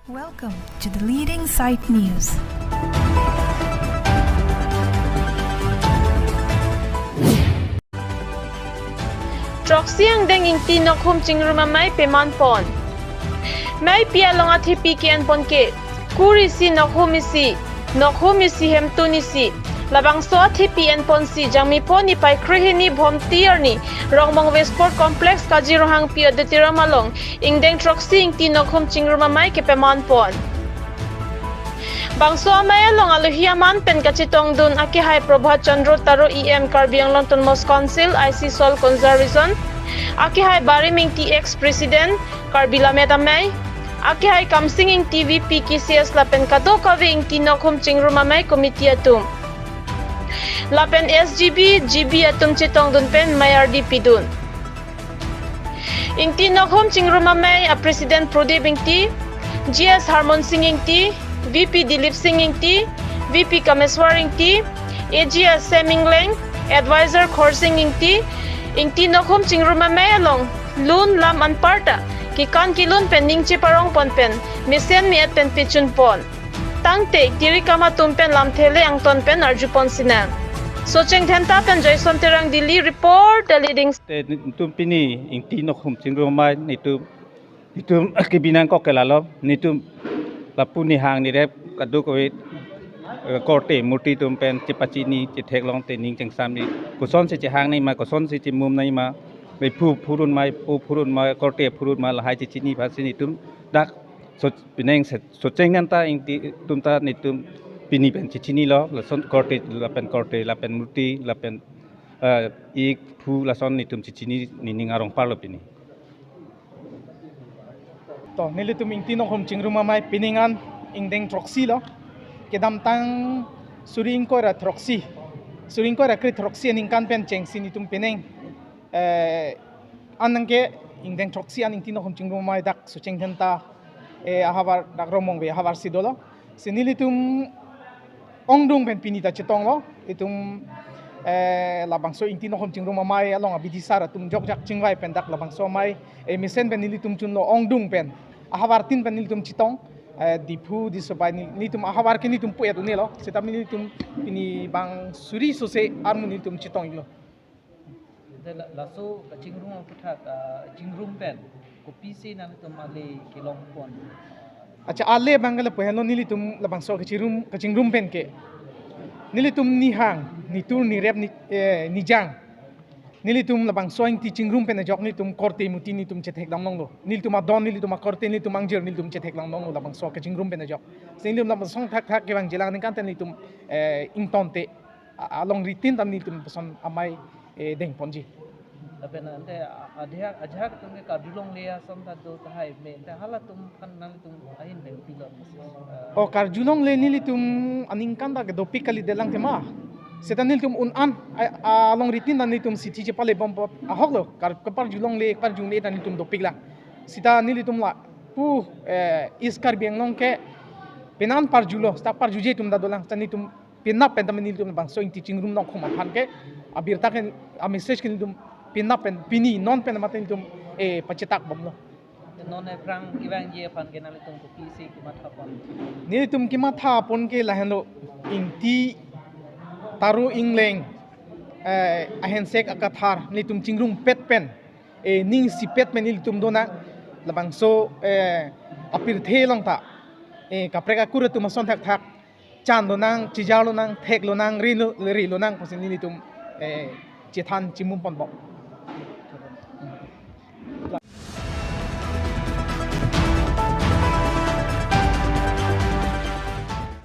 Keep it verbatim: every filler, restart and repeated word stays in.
Welcome to the leading site news. Throksi angdeng Ingti Nokhum Chingrum Amei peman pon. Meipi along athepi ke-en pon ke, kur isi nokhum isi, nokhum isi hemtun isi. Labangso athepi en ponsi Jangmiphongo niphai krehini Bhomti arni Rongmongve Sport Complex Kajirong Hangpi Auditorium along ingdeng throksi Ingti Nokhum Chingrum Amei kepeman pon. Bangso amei along alohi aman pen kachetongdun akehai Prabhat Chandra Taro E M Karbi Anglong Autonomous Council I C Soil Conservation, akehai Barim Ingti ex President Karbi Lammet Amei, akehai Kamsing Ingti V P K C S lapen kadokave Ingti Nokhum Chingrum Amei Committee atum, lapen S G B, G B atum chetongdun pen mei ardi pidun. Ingti Nokhum Chingrum Amei a President Prodip Ingti, G S Harmon Sing Ingti, V P Dilip Sing Ingti, V P Kameswar Ingti, A G S Sem Ingleng, Advisor Khorsing Ingti, Ingti Nokhum Chingrum Amei along lun lam anparta kekan kelun pen ning cheparong pon pen mesen me-et pen pechun pon. Tangte tiri kam atum pen lamthe le angton pen arju pon sinang. Socheng Dhenta pen Joyson Terang, Delhi report, The Leading. Te netum pini Ingti Nokhum Chingrum Amei netum, netum kebi nangkok ke lalo, netum lapu nihang nirep kadokave, eh, korte murti atum pen chepachini chetheklong te ning chengsam ni. Kosonsi chehang nangji ma, kosonsi chemum nangji ma, mei phu phurun ma, po phurun ma, korte phurun ma, lahai chechini aphansi netum dak so, penang se, Socheng Dhenta Ingti atum ta netum pini pen chechinilo, lason korte lapen korte lapen murti lapen, eh, ik phu lason netum chechini nening arong parlo pini. To, nelitum Ingti Nokhum Chingrum Amei penang an ingdeng throksi lo. Kedamtang suri ingkoi ra throksi, suri ingkoi ra kre throksi aningkan pen chengsi netum penang, eh, an nangke ingdeng throksi an Ingti Nokhum Chingrum Amei dak Socheng Dhenta, eh, ahavar dak Rongmongve ahavarsi dolo. Si nelitum ongdung pen pini ta chetonglo. Itum, eh, labangso Ingti Nokhum Chingrum Amei along abidi sar atum jokjak chingvai pen dak labangso amei, eh, mesen pen nelitum chunlo ongdung pen. Ahavartin pen nelitum chetong, eh, Diphu, Disobai nel-, nelitum ahavar ke nelitum pu-et un-elo. Seta nelitum pini bang suri sose armu nelitum chetonglo. Te la-, laso kachingrum aphuthak, ah, chingrum pen kopisi nangtum ale kelong pon? Acha, ale abang ke lapu henlo, nelitum labangso kachingrum, kachingrum pen ke nelitum nihang, nitur, nirep, ni, eh, nijang. Nelitum labangso Ingti chingrum pen ajok nelitum korte murti nelitum chethekdam longlo. Nelitum adon, nelitum akorte, nelitum angjir nelitum chethekdam longlo labangso kachingrum pen ajok. Si nelitum labangso thakthak kevangji lang aningkan te nelitum, eh, ingtonte a-, alongritin ta nelitum lapuson amei, eh, dengponji. Lapen ante a-, adhak, ajahak atum ke karjulongle ason ta do tahai me, ante halatum aphan nangtum ahin pen pilo. Eh, o, karjulongle nelitum aningkan ta ke dopik kalidet lang tema. Seta nelitum un-an a-, alongritin ta nelitum sithi chepale bom bom ahoklo. Kar-, kaparjulongle, parjule ta nelitum dopik lang. Seta nelitum lapu, eh, East Karbi Anglong ke penang parjulo, seta parjuje atum ta dolang. Seta nelitum penap pen tame nelitum bangso Ingti chingrum Nokhum aphan ke abirta ke amessage ke nelitum penap pen pini non pen mate nelitum, eh, pachetak bomlo. Non aphrang kevangji aphan ke nanglitum kopisi kematha pon? Nelitum kematha pon ke lahenlo, Ingti Taro Ingleng, eh, ahensek akathar nelitum chingrumpet pen, eh, ning isipet pen nelitum donang. Labangso, eh, apirthe along ta, eh, kaprek akur atum ason thakthak chan lonang, chijar lonang, thek lonang, ri lo, ri lonang pusi nelitum, eh, chethan chimum ponbom.